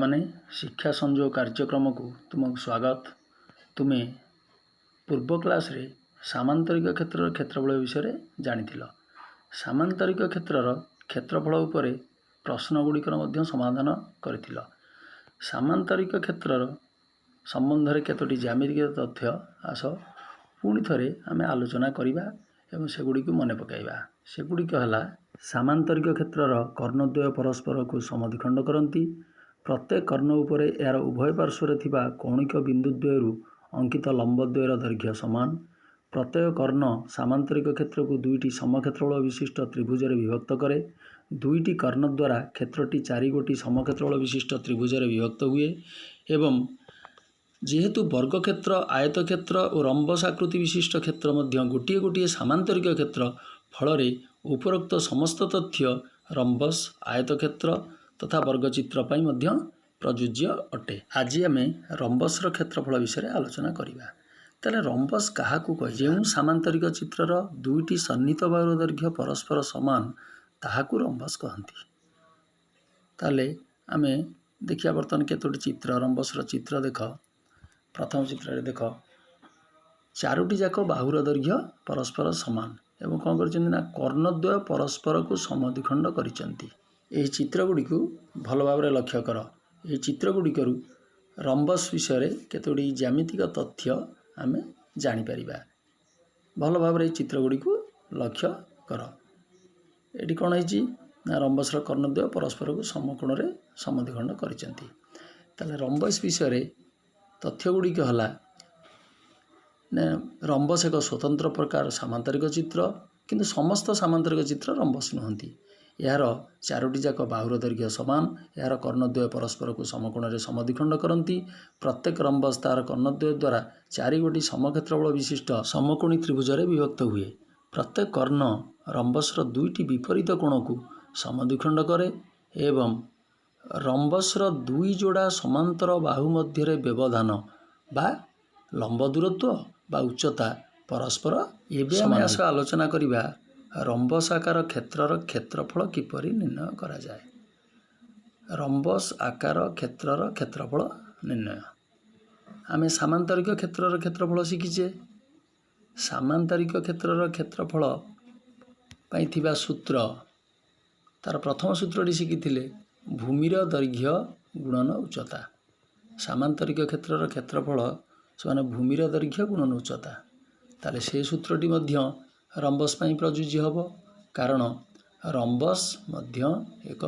ପିଲାମାନେ, ଶିକ୍ଷା ସଂଯୋଗ କାର୍ଯ୍ୟକ୍ରମକୁ ତୁମକୁ ସ୍ୱାଗତ। ତୁମେ ପୂର୍ବ କ୍ଲାସ୍ରେ ସାମାନ୍ତରିକ କ୍ଷେତ୍ରର କ୍ଷେତ୍ରଫଳ ବିଷୟରେ ଜାଣିଥିଲ। ସାମାନ୍ତରିକ କ୍ଷେତ୍ରର କ୍ଷେତ୍ରଫଳ ଉପରେ ପ୍ରଶ୍ନ ଗୁଡ଼ିକର ମଧ୍ୟ ସମାଧାନ କରିଥିଲ। ସାମାନ୍ତରିକ କ୍ଷେତ୍ରର ସମ୍ବନ୍ଧରେ କେତୋଟି ଜ୍ୟାମିତିକ ତଥ୍ୟ ଆସ ପୁଣି ଥରେ ଆମେ ଆଲୋଚନା କରିବା ଏବଂ ସେଗୁଡ଼ିକୁ ମନେ ପକାଇବା। ସେଗୁଡ଼ିକ ହେଲା, ସାମାନ୍ତରିକ କ୍ଷେତ୍ରର କର୍ଣ୍ଣଦ୍ୱୟ ପରସ୍ପରକୁ ସମଦ୍ୱିଖଣ୍ଡ କରନ୍ତି। ପ୍ରତ୍ୟେକ କର୍ଣ୍ଣ ଉପରେ ଏହାର ଉଭୟ ପାର୍ଶ୍ୱରେ ଥିବା କୌଣିକ ବିନ୍ଦୁଦ୍ୱୟରୁ ଅଙ୍କିତ ଲମ୍ବଦ୍ୱୟର ଦୈର୍ଘ୍ୟ ସମାନ। ପ୍ରତ୍ୟେକ କର୍ଣ୍ଣ ସାମାନ୍ତରିକ କ୍ଷେତ୍ରକୁ ଦୁଇଟି ସମକ୍ଷେତ୍ରଫଳ ବିଶିଷ୍ଟ ତ୍ରିଭୁଜରେ ବିଭକ୍ତ କରେ। ଦୁଇଟି କର୍ଣ୍ଣ ଦ୍ୱାରା କ୍ଷେତ୍ରଟି ଚାରିଗୋଟି ସମକ୍ଷେତ୍ରଫଳ ବିଶିଷ୍ଟ ତ୍ରିଭୁଜରେ ବିଭକ୍ତ ହୁଏ ଏବଂ ଯେହେତୁ ବର୍ଗକ୍ଷେତ୍ର, ଆୟତକ୍ଷେତ୍ର ଓ ରମ୍ବସ ଆକୃତି ବିଶିଷ୍ଟ କ୍ଷେତ୍ର ମଧ୍ୟ ଗୋଟିଏ ଗୋଟିଏ ସାମାନ୍ତରିକ କ୍ଷେତ୍ର, ଫଳରେ ଉପରୋକ୍ତ ସମସ୍ତ ତଥ୍ୟ ରମ୍ବସ, ଆୟତକ୍ଷେତ୍ର ତଥା ବର୍ଗଚିତ୍ର ପାଇଁ ମଧ୍ୟ ପ୍ରଯୁଜ୍ୟ ଅଟେ। ଆଜି ଆମେ ରମ୍ବସର କ୍ଷେତ୍ରଫଳ ବିଷୟରେ ଆଲୋଚନା କରିବା। ତାହେଲେ ରମ୍ବସ କାହାକୁ କହେ? ଯେଉଁ ସାମାନ୍ତରିକ ଚିତ୍ରର ଦୁଇଟି ସନ୍ନିହିତ ବାହୁର ଦୈର୍ଘ୍ୟ ପରସ୍ପର ସମାନ, ତାହାକୁ ରମ୍ବସ କହନ୍ତି। ତାହେଲେ ଆମେ ଦେଖିବା ବର୍ତ୍ତମାନ କେତୋଟି ଚିତ୍ର, ରମ୍ବସର ଚିତ୍ର। ଦେଖ, ପ୍ରଥମ ଚିତ୍ରରେ ଦେଖ, ଚାରୋଟି ଯାକ ବାହୁର ଦୈର୍ଘ୍ୟ ପରସ୍ପର ସମାନ ଏବଂ କ'ଣ କରିଛନ୍ତି ନା କର୍ଣ୍ଣଦ୍ୱୟ ପରସ୍ପରକୁ ସମଦ୍ୱିଖଣ୍ଡ କରିଛନ୍ତି। ଏହି ଚିତ୍ରଗୁଡ଼ିକୁ ଭଲ ଭାବରେ ଲକ୍ଷ୍ୟ କର। ଏହି ଚିତ୍ରଗୁଡ଼ିକରୁ ରମ୍ବସ ବିଷୟରେ କେତୋଟି ଜ୍ୟାମିତିକ ତଥ୍ୟ ଆମେ ଜାଣିପାରିବା। ଭଲ ଭାବରେ ଏହି ଚିତ୍ରଗୁଡ଼ିକୁ ଲକ୍ଷ୍ୟ କର। ଏଠି କ'ଣ ହେଇଛି ନା ରମ୍ବସର କର୍ଣ୍ଣଦ୍ୱୟ ପରସ୍ପରକୁ ସମକୋଣରେ ସମଦ୍ୱିଖଣ୍ଡ କରିଛନ୍ତି। ତାହେଲେ ରମ୍ବସ ବିଷୟରେ ତଥ୍ୟ ଗୁଡ଼ିକ ହେଲା ନା ରମ୍ବସ ଏକ ସ୍ୱତନ୍ତ୍ର ପ୍ରକାର ସାମାନ୍ତରିକ ଚିତ୍ର, କିନ୍ତୁ ସମସ୍ତ ସାମାନ୍ତରିକ ଚିତ୍ର ରମ୍ବସ ନୁହନ୍ତି। ଏହାର ଚାରୋଟି ଯାକ ବାହୁର ଦୈର୍ଘ୍ୟ ସମାନ। ଏହାର କର୍ଣ୍ଣଦ୍ୱୟ ପରସ୍ପରକୁ ସମକୋଣରେ ସମଦ୍ୱିଖଣ୍ଡ କରନ୍ତି। ପ୍ରତ୍ୟେକ ରମ୍ବସ ତାହାର କର୍ଣ୍ଣଦ୍ୱୟ ଦ୍ୱାରା ଚାରିଗୋଟି ସମକ୍ଷେତ୍ରଫଳ ବିଶିଷ୍ଟ ସମକୋଣୀ ତ୍ରିଭୁଜରେ ବିଭକ୍ତ ହୁଏ। ପ୍ରତ୍ୟେକ କର୍ଣ୍ଣ ରମ୍ବସର ଦୁଇଟି ବିପରୀତ କୋଣକୁ ସମଦ୍ୱିଖଣ୍ଡ କରେ ଏବଂ ରମ୍ବସର ଦୁଇ ଯୋଡ଼ା ସମାନ୍ତର ବାହୁ ମଧ୍ୟରେ ବ୍ୟବଧାନ ବା ଲମ୍ବ ଦୂରତ୍ୱ ବା ଉଚ୍ଚତା ପରସ୍ପର। ଏବେ ଆମେ ଆସ ଆଲୋଚନା କରିବା ରମ୍ବସ ଆକାର କ୍ଷେତ୍ରର କ୍ଷେତ୍ରଫଳ କିପରି ନିର୍ଣ୍ଣୟ କରାଯାଏ। ରମ୍ବସ ଆକାର କ୍ଷେତ୍ରର କ୍ଷେତ୍ରଫଳ ନିର୍ଣ୍ଣୟ। ଆମେ ସାମାନ୍ତରିକ କ୍ଷେତ୍ରର କ୍ଷେତ୍ରଫଳ ଶିଖିଛେ। ସାମାନ୍ତରିକ କ୍ଷେତ୍ରର କ୍ଷେତ୍ରଫଳ ପାଇଁ ଥିବା ସୂତ୍ର, ତାର ପ୍ରଥମ ସୂତ୍ରଟି ଶିଖିଥିଲେ, ଭୂମିର ଦୈର୍ଘ୍ୟ ଗୁଣନ ଉଚ୍ଚତା। ସାମାନ୍ତରିକ କ୍ଷେତ୍ରର କ୍ଷେତ୍ରଫଳ ସମାନ ଭୂମିର ଦୈର୍ଘ୍ୟ ଗୁଣନ ଉଚ୍ଚତା। ତାହେଲେ ସେ ସୂତ୍ରଟି ମଧ୍ୟ ରମ୍ବସ ପାଇଁ ପ୍ରଯୁଜ୍ୟ ହେବ, କାରଣ ରମ୍ବସ ମଧ୍ୟ ଏକ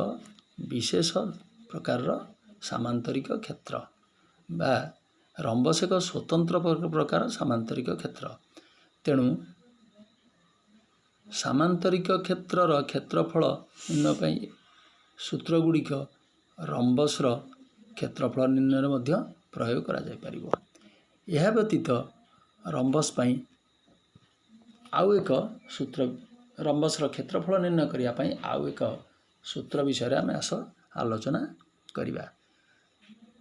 ବିଶେଷ ପ୍ରକାରର ସାମାନ୍ତରିକ କ୍ଷେତ୍ର ବା ରମ୍ବସ ଏକ ସ୍ୱତନ୍ତ୍ର ପ୍ରକାର ସାମାନ୍ତରିକ କ୍ଷେତ୍ର। ତେଣୁ ସାମାନ୍ତରିକ କ୍ଷେତ୍ରର କ୍ଷେତ୍ରଫଳ ନିର୍ଣ୍ଣୟ ପାଇଁ ସୂତ୍ର ଗୁଡ଼ିକ ରମ୍ବସର କ୍ଷେତ୍ରଫଳ ନିର୍ଣ୍ଣୟରେ ମଧ୍ୟ ପ୍ରୟୋଗ କରାଯାଇପାରିବ। ଏହା ବ୍ୟତୀତ ରମ୍ବସ ପାଇଁ ଆଉ ଏକ ସୂତ୍ର, ରମ୍ବସର କ୍ଷେତ୍ରଫଳ ନିର୍ଣ୍ଣୟ କରିବା ପାଇଁ ଆଉ ଏକ ସୂତ୍ର ବିଷୟରେ ଆମେ ଆସ ଆଲୋଚନା କରିବା।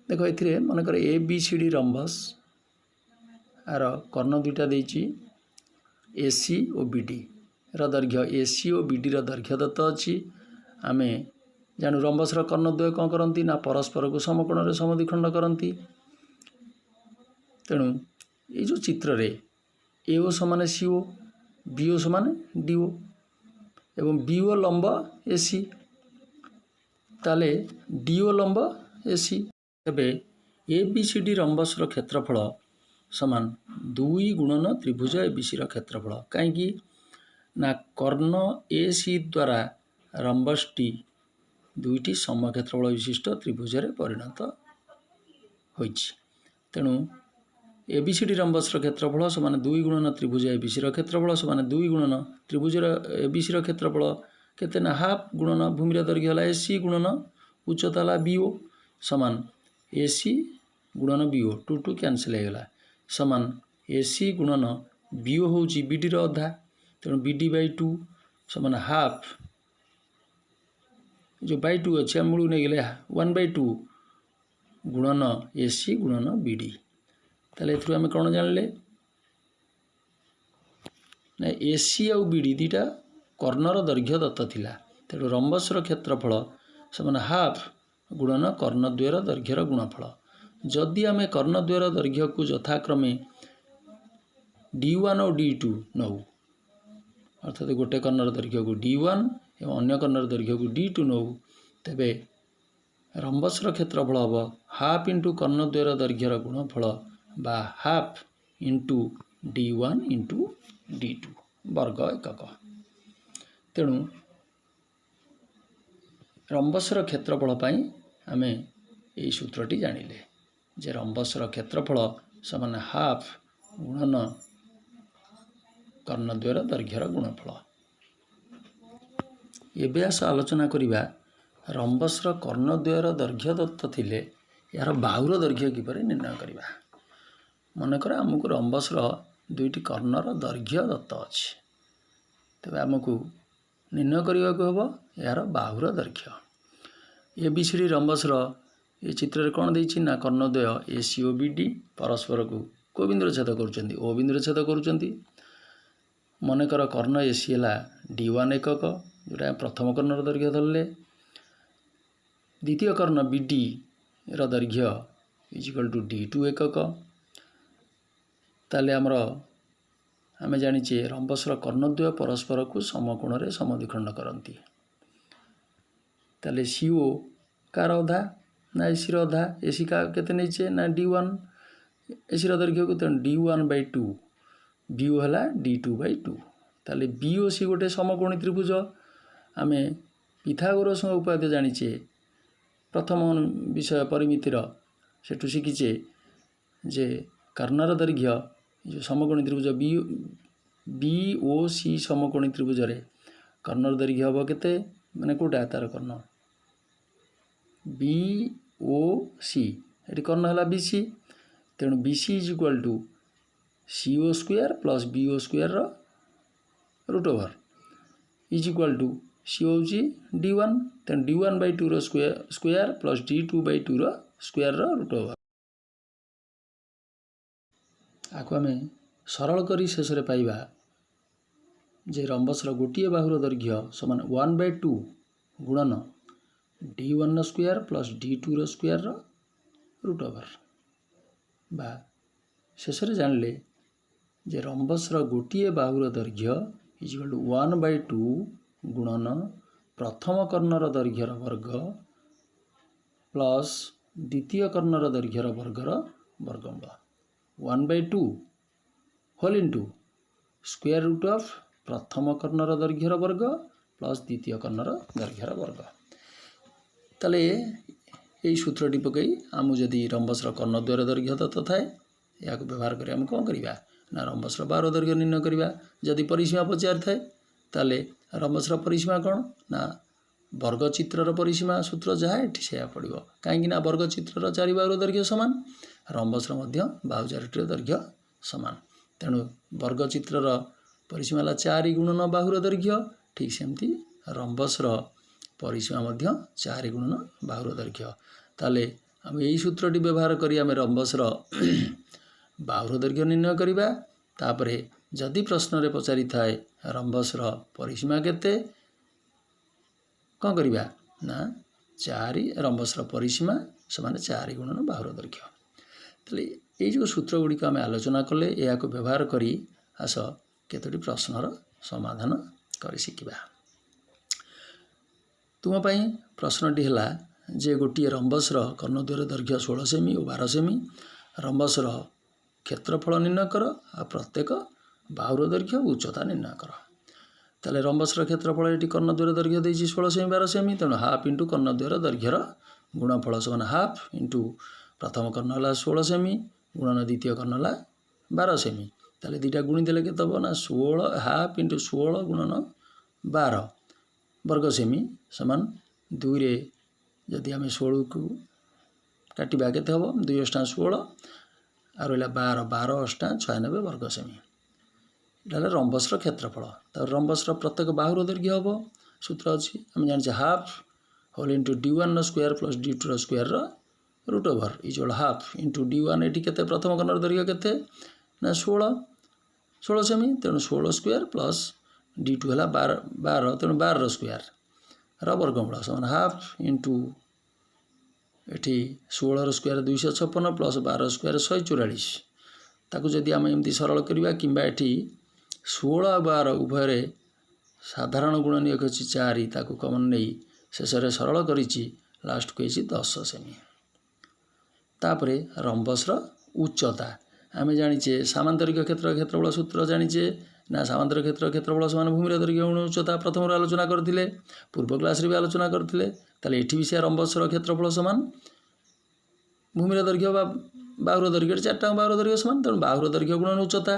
ଦେଖ, ଏଥିରେ ମନେକର ଏ ବି ସି ଡି ରମ୍ବସ, ଆର କର୍ଣ୍ଣ ଦୁଇଟା ଦେଇଛି, A C O B D ର ଦୈର୍ଘ୍ୟ। ଏ ସି ଓ ବି ଡିର ଦୈର୍ଘ୍ୟ ଦତ୍ତ ଅଛି। ଆମେ ଜାଣୁ ରମ୍ବସର କର୍ଣ୍ଣଦ୍ୱୟ କ'ଣ କରନ୍ତି ନା ପରସ୍ପରକୁ ସମକୋଣରେ ସମଦ୍ୱିଖଣ୍ଡ କରନ୍ତି। ତେଣୁ ଏଇ ଯେଉଁ ଚିତ୍ରରେ ଏ ଓ ସମାନ ସି ଓ, ବି ଓ ସମାନ ଡି ଓ ଏବଂ ବି ଓ ଲମ୍ବ ଏ ସି, ତାହେଲେ ଡି ଓ ଲମ୍ବ ଏ ସି। ତେବେ ଏ ବି ସି ଡି ରମ୍ବସର କ୍ଷେତ୍ରଫଳ ସମାନ ଦୁଇ ଗୁଣନ ତ୍ରିଭୁଜ ଏ ବି ସିର କ୍ଷେତ୍ରଫଳ। କାହିଁକି ନା କର୍ଣ୍ଣ ଏ ସି ଦ୍ୱାରା ରମ୍ବସଟି ଦୁଇଟି ସମକ୍ଷେତ୍ରଫଳ ବିଶିଷ୍ଟ ତ୍ରିଭୁଜରେ ପରିଣତ ହୋଇଛି। ତେଣୁ ଏ ବି ସି ଡି ରମ୍ବସର କ୍ଷେତ୍ରଫଳ ସମାନ ଦୁଇ ଗୁଣନ ତ୍ରିଭୁଜ ଏ ବି ସିର କ୍ଷେତ୍ରଫଳ ସମାନ ଦୁଇ ଗୁଣନ ତ୍ରିଭୁଜର ଏ ବି ସିର କ୍ଷେତ୍ରଫଳ କେତେ ନା ହାଫ୍ ଗୁଣନ ଭୂମିର ଦୈର୍ଘ୍ୟ ହେଲା ଏ ସି ଗୁଣନ ଉଚ୍ଚତା ହେଲା ବି ଓ, ସମାନ ଏ ସି ଗୁଣନ B O. Two two cancel ହେଇଗଲା। ସମାନ ଏ ସି ଗୁଣନ ବି ଓ ହେଉଛି ବି ଡିର ଅଧା, ତେଣୁ ବି ଡି ବାଇ ଟୁ ସମାନ ହାଫ୍। ଯେଉଁ ବାଇ ଟୁ ଅଛି, ଆମେ ମୂଳକୁ ନେଇଗଲେ ୱାନ୍ ବାଇ ଟୁ ଗୁଣନ ଏ ସି ଗୁଣନ ବି ଡି। ତାହେଲେ ଏଥିରୁ ଆମେ କ'ଣ ଜାଣିଲେ ନା ଏ ସି ଆଉ ବି ଡି ଦୁଇଟା କର୍ଣ୍ଣର ଦୈର୍ଘ୍ୟ ଦତ୍ତ ଥିଲା। ତେଣୁ ରମ୍ବସର କ୍ଷେତ୍ରଫଳ ସମାନ ହାଫ୍ ଗୁଣନ କର୍ଣ୍ଣଦ୍ୱୟର ଦୈର୍ଘ୍ୟର ଗୁଣଫଳ। ଯଦି ଆମେ କର୍ଣ୍ଣଦ୍ୱୟର ଦୈର୍ଘ୍ୟକୁ ଯଥାକ୍ରମେ ଡି ୱାନ୍ ଓ ଡି ଟୁ ନେଉ, ଅର୍ଥାତ୍ ଗୋଟେ କର୍ଣ୍ଣର ଦୈର୍ଘ୍ୟକୁ ଡି ୱାନ୍ ଏବଂ ଅନ୍ୟ କର୍ଣ୍ଣର ଦୈର୍ଘ୍ୟକୁ ଡି ଟୁ ନେଉ, ତେବେ ରମ୍ବସର କ୍ଷେତ୍ରଫଳ ହେବ ହାଫ୍ ଇଣ୍ଟୁ କର୍ଣ୍ଣଦ୍ୱୟର ଦୈର୍ଘ୍ୟର ଗୁଣଫଳ ବା half into D1 into D2 ବର୍ଗ ଏକକ। ତେଣୁ ରମ୍ବସର କ୍ଷେତ୍ରଫଳ ପାଇଁ ଆମେ ଏଇ ସୂତ୍ରଟି ଜାଣିଲେ ଯେ ରମ୍ବସର କ୍ଷେତ୍ରଫଳ ସମାନ ହାଫ୍ ଗୁଣନ କର୍ଣ୍ଣଦ୍ୱୟର ଦୈର୍ଘ୍ୟର ଗୁଣଫଳ। ଏବେ ଆସ ଆଲୋଚନା କରିବା, ରମ୍ବସର କର୍ଣ୍ଣଦ୍ୱୟର ଦୈର୍ଘ୍ୟ ଦତ୍ତ ଥିଲେ ଏହାର ବାହୁର ଦୈର୍ଘ୍ୟ କିପରି ନିର୍ଣ୍ଣୟ କରିବା। ମନେକର ଆମକୁ ରମ୍ବସର ଦୁଇଟି କର୍ଣ୍ଣର ଦୈର୍ଘ୍ୟ ଦତ୍ତ ଅଛି, ତେବେ ଆମକୁ ନିର୍ଣ୍ଣୟ କରିବାକୁ ହେବ ଏହାର ବାହୁର ଦୈର୍ଘ୍ୟ। ଏ ବି ସି ଡି ରମ୍ବସର ଏ ଚିତ୍ରରେ କ'ଣ ଦେଇଛି ନା କର୍ଣ୍ଣଦ୍ୱୟ A C O B D ପରସ୍ପରକୁ କେଉଁ ବିନ୍ଦୁରେ ଛେଦ କରୁଛନ୍ତି? ଓ ବିନ୍ଦୁରେ ଛେଦ କରୁଛନ୍ତି। ମନେକର କର୍ଣ୍ଣ ଏ ସି ହେଲା ଡି ୱାନ୍ ଏକକ, ଯେଉଁଟା ପ୍ରଥମ କର୍ଣ୍ଣର ଦୈର୍ଘ୍ୟ ଧରିଲେ। ଦ୍ୱିତୀୟ କର୍ଣ୍ଣ ବି ଡିର ଦୈର୍ଘ୍ୟ is equal to D2 ଏକକ। ତାହେଲେ ଆମେ ଜାଣିଛେ, ରମ୍ବସର କର୍ଣ୍ଣଦ୍ୱୟ ପରସ୍ପରକୁ ସମକୋଣରେ ସମଦ୍ୱିଖଣ୍ଡ କରନ୍ତି। ତାହେଲେ ସି ଓ କାହାର ଅଧା ନା ଏସିର ଅଧା। ଏସି କା କେତେ ନେଇଛେ ନା ଡି ୱାନ୍ ଏସିର ଦୈର୍ଘ୍ୟକୁ। ତେଣୁ D1 by 2, BO ହେଲା ଡି ଟୁ ବାଇ ଟୁ। ତାହେଲେ ବି ଓ ସି ଗୋଟେ ସମକୋଣୀ ତ୍ରିଭୁଜ। ଆମେ ପିଥାଗୋରସଙ୍କ ଉପାଦ୍ୟ ଜାଣିଛେ, ପ୍ରଥମ ବିଷୟ ପରିମିତିର, ସେଠୁ ଶିଖିଛେ ଯେ କର୍ଣ୍ଣର ଦୈର୍ଘ୍ୟ, ଯେଉଁ ସମକୋଣୀ ତ୍ରିଭୁଜ ବି ଓ ସି ସମକୋଣୀ ତ୍ରିଭୁଜରେ କର୍ଣ୍ଣର ଦୈର୍ଘ୍ୟ ହେବ କେତେ? ମାନେ କେଉଁଟା ତାର କର୍ଣ୍ଣ ବି ଓ ସି, ଏଠି କର୍ଣ୍ଣ ହେଲା ବି ସି। ତେଣୁ BC is equal to CO square plus BO ସ୍କୋୟାରର root over is equal to C ହେଉଛି ଡି ୱାନ୍, ତେଣୁ D one by tour square plus D2 by tour ସ୍କୋୟାରର root over. ଆକୁ ଆମେ ସରଳ କରି ଶେଷରେ ପାଇବା ଯେ ରମ୍ବସର ଗୋଟିଏ ବାହୁର ଦୈର୍ଘ୍ୟ ସମାନ ୱାନ୍ ବାଇ ଟୁ ଗୁଣନ ଡି ୱାନ୍ର ସ୍କୋୟାର ପ୍ଲସ୍ ଡି ଟୁର ସ୍କୋୟାରର ରୁଟ୍ ଓଭର। ବା ଶେଷରେ ଜାଣିଲେ ଯେ ରମ୍ବସର ଗୋଟିଏ ବାହୁର ଦୈର୍ଘ୍ୟ is equal to 1 by 2 ଗୁଣନ ପ୍ରଥମ କର୍ଣ୍ଣର ଦୈର୍ଘ୍ୟର ବର୍ଗ ପ୍ଲସ୍ ଦ୍ୱିତୀୟ କର୍ଣ୍ଣର ଦୈର୍ଘ୍ୟର ବର୍ଗର ବର୍ଗମୂଳ। 1 by 2 whole into square root of ପ୍ରଥମ କର୍ଣ୍ଣର ଦୈର୍ଘ୍ୟର ବର୍ଗ ପ୍ଲସ୍ ଦ୍ୱିତୀୟ କର୍ଣ୍ଣର ଦୈର୍ଘ୍ୟର ବର୍ଗ। ତାହେଲେ ଏଇ ସୂତ୍ରଟି ପକାଇ ଆମକୁ ଯଦି ରମ୍ବସର କର୍ଣ୍ଣଦ୍ୱୟର ଦୈର୍ଘ୍ୟ ଦତ୍ତ ଥାଏ, ଏହାକୁ ବ୍ୟବହାର କରି ଆମେ କ'ଣ କରିବା ନା ରମ୍ବସର ବାହୁର ଦୈର୍ଘ୍ୟ ନିର୍ଣ୍ଣୟ କରିବା। ଯଦି ପରିସୀମା ପଚାରିଥାଏ, ତାହେଲେ ରମ୍ବସର ପରିସୀମା କ'ଣ ନା ବର୍ଗଚିତ୍ରର ପରିସୀମା ସୂତ୍ର ଯାହା, ଏଠି ସେଇଆ ପଡ଼ିବ। କାହିଁକି ନା ବର୍ଗଚିତ୍ରର ଚାରି ବାହୁର ଦୈର୍ଘ୍ୟ ସମାନ, ରମ୍ବସର ମଧ୍ୟ ବାହୁ ଚାରିଟିର ଦୈର୍ଘ୍ୟ ସମାନ। ତେଣୁ ବର୍ଗଚିତ୍ରର ପରିସୀମା ହେଲା ଚାରି ଗୁଣନ ବାହୁର ଦୈର୍ଘ୍ୟ। ଠିକ୍ ସେମିତି ରମ୍ବସର ପରିସୀମା ମଧ୍ୟ ଚାରି ଗୁଣନ ବାହୁର ଦୈର୍ଘ୍ୟ। ତାହେଲେ ଆମେ ଏଇ ସୂତ୍ରଟି ବ୍ୟବହାର କରି ଆମେ ରମ୍ବସର ବାହୁର ଦୈର୍ଘ୍ୟ ନିର୍ଣ୍ଣୟ କରିବା। ତାପରେ ଯଦି ପ୍ରଶ୍ନରେ ପଚାରିଥାଏ ରମ୍ବସର ପରିସୀମା କେତେ, କ'ଣ କରିବା ନା ଚାରି, ରମ୍ବସର ପରିସୀମା ସମାନ ଚାରି ଗୁଣନ ବାହୁର ଦୈର୍ଘ୍ୟ। ତାହେଲେ ଏଇ ଯେଉଁ ସୂତ୍ର ଗୁଡ଼ିକ ଆମେ ଆଲୋଚନା କଲେ, ଏହାକୁ ବ୍ୟବହାର କରି ଆସ କେତୋଟି ପ୍ରଶ୍ନର ସମାଧାନ କରି ଶିଖିବା। ତୁମ ପାଇଁ ପ୍ରଶ୍ନଟି ହେଲା ଯେ ଗୋଟିଏ ରମ୍ବସର କର୍ଣ୍ଣଦ୍ୱୟର ଦୈର୍ଘ୍ୟ 16 ସେମି ଓ 12 ସେମି, ରମ୍ବସର କ୍ଷେତ୍ରଫଳ ନିର୍ଣ୍ଣୟ କର ଆଉ ପ୍ରତ୍ୟେକ ବାହୁର ଦୈର୍ଘ୍ୟ ଓ ଉଚ୍ଚତା ନିର୍ଣ୍ଣୟ କର। ତାହେଲେ ରମ୍ବସର କ୍ଷେତ୍ରଫଳ, ଏଠି କର୍ଣ୍ଣଦ୍ୱୟର ଦୈର୍ଘ୍ୟ ଦେଇଛି 16 ସେମି, 12 ସେମି। ତେଣୁ ହାଫ୍ ଇଣ୍ଟୁ କର୍ଣ୍ଣଦ୍ୱୟର ଦୈର୍ଘ୍ୟର ଗୁଣଫଳ ସମାନ ହାଫ୍ ଇଣ୍ଟୁ ପ୍ରଥମ କର୍ଣ୍ଣ ହେଲା 16 ସେମି ଗୁଣନ ଦ୍ୱିତୀୟ କର୍ଣ୍ଣ ହେଲା 12 ସେମି। ତାହେଲେ ଦୁଇଟା ଗୁଣି ଦେଲେ କେତେ ହେବ ନା 16, ହାଫ୍ ଇଣ୍ଟୁ 16 ଗୁଣନ 12 ବର୍ଗ ସେମି ସମାନ। ଦୁଇରେ ଯଦି ଆମେ 16କୁ କାଟିବା କେତେ ହେବ? ଦୁଇ ଅଷ୍ଟା 16, ଆଉ ରହିଲା 12, 12 ଅଷ୍ଟା 96 ବର୍ଗ ସେମି। ଏଇଟା ହେଲା ରମ୍ବସର କ୍ଷେତ୍ରଫଳ। ତାପରେ ରମ୍ବସର ପ୍ରତ୍ୟେକ ବାହୁର ଦୈର୍ଘ୍ୟ ହେବ, ସୂତ୍ର ଅଛି, ଆମେ ଜାଣିଛେ, ହାଫ୍ ହୋଲ୍ ଇଣ୍ଟୁ ଡି ୱାନ୍ର ସ୍କୋୟାର ପ୍ଲସ୍ ଡି ଟୁର ସ୍କୋୟାରର root over is half into D1, ଏଠି କେତେ? ପ୍ରଥମ କର୍ଣ୍ଣର ଦୈର୍ଘ୍ୟ କେତେ ନା 16 ସେମି, ତେଣୁ 16 ସ୍କୋୟାର ପ୍ଲସ୍ ଡି ଟୁ ହେଲା 12, ତେଣୁ 12ର ସ୍କୋୟାର ର ବର୍ଗମୂଳ ସମାନ ହାଫ୍ ଇଣ୍ଟୁ ଏଠି 16ର ସ୍କୋୟାର 256 ପ୍ଲସ୍ 12 ସ୍କୋୟାର 144। ତାକୁ ଯଦି ଆମେ ଏମିତି ସରଳ କରିବା, କିମ୍ବା ଏଠି 16 ଆଉ 12 ଉଭୟରେ ସାଧାରଣ ଗୁଣନୀୟକ ଅଛି 4, ତାକୁ କମନ୍ ନେଇ ଶେଷରେ ସରଳ କରିଛି, ଲାଷ୍ଟକୁ ହେଇଛି 10 ସେମି। ତାପରେ ରମ୍ବସର ଉଚ୍ଚତା ଆମେ ଜାଣିଛେ, ସାମାନ୍ତରିକ କ୍ଷେତ୍ର କ୍ଷେତ୍ରଫଳ ସୂତ୍ର ଜାଣିଛେ ନା, ସାମାନ୍ତରିକ କ୍ଷେତ୍ର କ୍ଷେତ୍ରଫଳ ସମାନ ଭୂମିର ଦୈର୍ଘ୍ୟ ଗୁଣ ଉଚ୍ଚତା, ପ୍ରଥମରୁ ଆଲୋଚନା କରିଥିଲେ, ପୂର୍ବ କ୍ଲାସ୍ରେ ବି ଆଲୋଚନା କରିଥିଲେ। ତାହେଲେ ଏଠି ବି ସେ ରମ୍ବସର କ୍ଷେତ୍ରଫଳ ସମାନ ଭୂମିର ଦୈର୍ଘ୍ୟ ବା ବାହୁର ଦୈର୍ଘ୍ୟ, ଚାରିଟା ବାହୁର ଦୈର୍ଘ୍ୟ ସମାନ, ତେଣୁ ବାହୁର ଦୈର୍ଘ୍ୟ ଗୁଣନ ଉଚ୍ଚତା।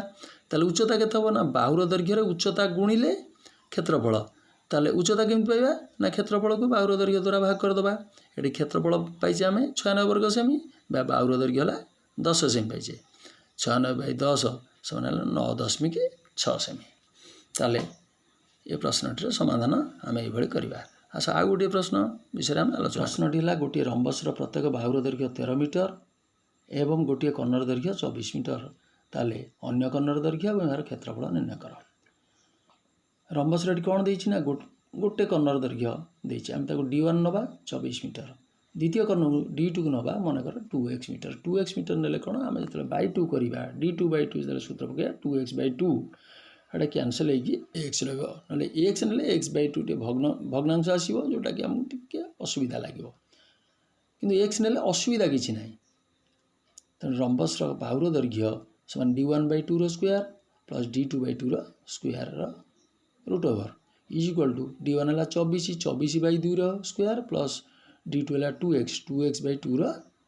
ତାହେଲେ ଉଚ୍ଚତା କେତେ ହେବ ନା, ବାହୁର ଦୈର୍ଘ୍ୟରେ ଉଚ୍ଚତା ଗୁଣିଲେ କ୍ଷେତ୍ରଫଳ। ତାହେଲେ ଉଚ୍ଚତା କେମିତି ପାଇବା ନା, କ୍ଷେତ୍ରଫଳକୁ ବାହୁର ଦୈର୍ଘ୍ୟ ଦ୍ୱାରା ଭାଗ କରିଦେବା। ଏଠି କ୍ଷେତ୍ରଫଳ ପାଇଛେ ଆମେ 96 ବର୍ଗ ସେମି ବା ବାହୁର ଦୈର୍ଘ୍ୟ ହେଲା 10 ସେମି ପାଇଛେ। 96 ବାଇ 10 ସମାନ ହେଲା 9.6 ସେମି। ତାହେଲେ ଏ ପ୍ରଶ୍ନଟିର ସମାଧାନ ଆମେ ଏଇଭଳି କରିବା। ଆଚ୍ଛା, ଆଉ ଗୋଟିଏ ପ୍ରଶ୍ନ ବିଷୟରେ ଆମେ ଆଲୋଚନା। ପ୍ରଶ୍ନଟି ହେଲା, ଗୋଟିଏ ରମ୍ବସର ପ୍ରତ୍ୟେକ ବାହୁର ଦୈର୍ଘ୍ୟ 13 ମିଟର ଏବଂ ଗୋଟିଏ କର୍ଣ୍ଣର ଦୈର୍ଘ୍ୟ 24 ମିଟର, ତାହେଲେ ଅନ୍ୟ କର୍ଣ୍ଣର ଦୈର୍ଘ୍ୟ ଏବଂ ଏହାର କ୍ଷେତ୍ରଫଳ ନିର୍ଣ୍ଣୟ କର। ରମ୍ବସର ଏଠି କ'ଣ ଦେଇଛି ନା, ଗୋଟେ କର୍ଣ୍ଣର ଦୈର୍ଘ୍ୟ ଦେଇଛି, ଆମେ ତାକୁ ଡି 1 ନେବା 24 ମିଟର। ଦ୍ୱିତୀୟ କର୍ଣ୍ଣକୁ ଡି 2କୁ ନେବା, ମନେକର 2 ଏକ୍ସ ମିଟର। 2 ଏକ୍ସ ମିଟର ନେଲେ କ'ଣ, ଆମେ ଯେତେବେଳେ ବାଇ ଟୁ କରିବା, ଡି 2 ବାଇ 2 ଯେତେବେଳେ ସୂତ୍ର ପକାଇବା, 2 ଏକ୍ସ ବାଇ 2, ଏଇଟା କ୍ୟାନସଲ୍ ହେଇକି ଏକ୍ସ ରହିବ। ନହେଲେ ଏକ୍ସ ନେଲେ ଏକ୍ସ ବାଇ ଟୁ ଟିକେ ଭଗ୍ନାଂଶ ଆସିବ, ଯେଉଁଟାକି ଆମକୁ ଟିକେ ଅସୁବିଧା ଲାଗିବ, କିନ୍ତୁ ଏକ୍ସ ନେଲେ ଅସୁବିଧା କିଛି ନାହିଁ। ତେଣୁ ରମ୍ବସର ବାହୁର ଦୈର୍ଘ୍ୟ ସମାନ ଡି 1 ବାଇ 2ର square plus D 2 by 2ର ସ୍କୋୟାରର root over is equal to D 1 ହେଲା 24, 24 ବାଇ 2ର ସ୍କୋୟାର ପ୍ଲସ୍ ଡି 2 ହେଲା 2 ଏକ୍ସ, 2 ଏକ୍ସ ବାଇ 2ର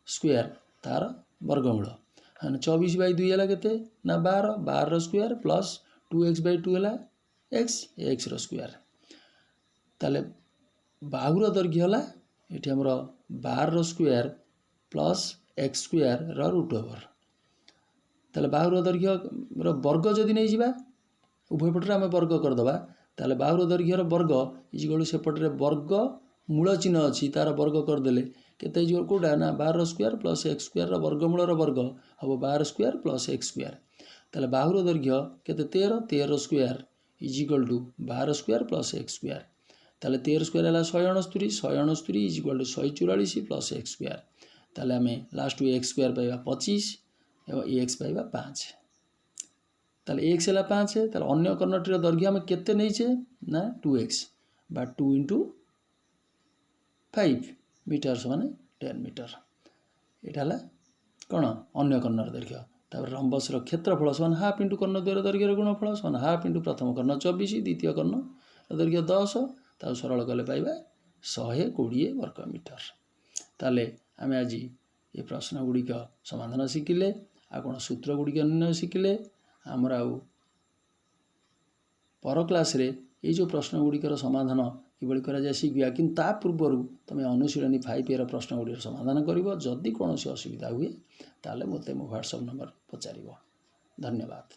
ସ୍କୋୟାର ତାର ବର୍ଗମୂଳ। ମାନେ 24 ବାଇ 2 ହେଲା କେତେ ନା 12, 12ର square plus 2 X by 2 ହେଲା ଏକ୍ସ, ଏକ୍ସର ସ୍କୋୟାର। ତାହେଲେ ବାହୁର ଦୈର୍ଘ୍ୟ ହେଲା ଏଠି ଆମର 12ର ସ୍କୋୟାର ପ୍ଲସ୍ ଏକ୍ସ ସ୍କୋୟାରର ରୁଟ୍ ଓଭର। ତାହେଲେ ବାହୁର ଦୈର୍ଘ୍ୟର ବର୍ଗ ଯଦି ନେଇଯିବା, ଉଭୟ ପଟରେ ଆମେ ବର୍ଗ କରିଦେବା, ତାହେଲେ ବାହୁର ଦୈର୍ଘ୍ୟର ବର୍ଗ is equal, ସେପଟରେ ବର୍ଗ ମୂଳ ଚିହ୍ନ ଅଛି, ତାର ବର୍ଗ କରିଦେଲେ କେତେ ହେଇଯିବ? କେଉଁଟା ନା 12ର ସ୍କୋୟାର ପ୍ଲସ୍ ଏକ୍ସ ସ୍କୋୟାରର ବର୍ଗମୂଳର ବର୍ଗ ହେବ 12 ସ୍କୋୟାର ପ୍ଲସ୍ ଏକ୍ସ ସ୍କୋୟାର। ତାହେଲେ ବାହୁର ଦୈର୍ଘ୍ୟ କେତେ? 13। 13 square is equal to 12 square plus X square. ତାହେଲେ 13 ସ୍କୋୟାର ହେଲା 169, 169 is equal to 144 plus X square. ତାହେଲେ ଆମେ ଲାଷ୍ଟକୁ ଏକ୍ସ ସ୍କୋୟାର ପାଇବା 25 ଏବଂ ଏକ୍ସ ପାଇବା 5। ତାହେଲେ ଏକ୍ସ ହେଲା 5। ତାହେଲେ ଅନ୍ୟ କର୍ଣ୍ଣଟିର ଦୈର୍ଘ୍ୟ ଆମେ କେତେ ନେଇଛେ ନା 2 ଏକ୍ସ ବା 2 ଇଣ୍ଟୁ 5 ମିଟର ସମାନ 10 ମିଟର। ଏଇଟା ହେଲା କ'ଣ, ଅନ୍ୟ କର୍ଣ୍ଣର ଦୈର୍ଘ୍ୟ। ତାପରେ ରମ୍ବସର କ୍ଷେତ୍ରଫଳ ସମାନ ହାଫ୍ ଇଣ୍ଟୁ କର୍ଣ୍ଣ ଦ୍ୱୟର ଦୈର୍ଘ୍ୟର ଗୁଣଫଳ ସମାନ ହାଫ୍ ଇଣ୍ଟୁ ପ୍ରଥମ କର୍ଣ୍ଣ 24, ଦ୍ୱିତୀୟ କର୍ଣ୍ଣ ଦୈର୍ଘ୍ୟ 10। ତାକୁ ସରଳ କଲେ ପାଇବା 120 ବର୍ଗ ମିଟର। ତାହେଲେ ଆମେ ଆଜି ଏ ପ୍ରଶ୍ନ ଗୁଡ଼ିକ ସମାଧାନ ଶିଖିଲେ, ଆଉ କ'ଣ ସୂତ୍ର ଗୁଡ଼ିକ ନିର୍ଣ୍ଣୟ ଶିଖିଲେ। ଆମର ଆଉ ପର କ୍ଲାସ୍ରେ ଏଇ ଯେଉଁ ପ୍ରଶ୍ନ ଗୁଡ଼ିକର ସମାଧାନ କିଭଳି କରାଯାଏ ଶିଖିବା, କିନ୍ତୁ ତା ପୂର୍ବରୁ ତୁମେ ଅନୁଶୀଳନୀ 5 ଏର ପ୍ରଶ୍ନ ଗୁଡ଼ିକର ସମାଧାନ କରିବ। ଯଦି କୌଣସି ଅସୁବିଧା ହୁଏ, ତାହେଲେ ମୋତେ ମୋ ହ୍ୱାଟ୍ସଆପ୍ ନମ୍ବର ପଚାରିବ। ଧନ୍ୟବାଦ।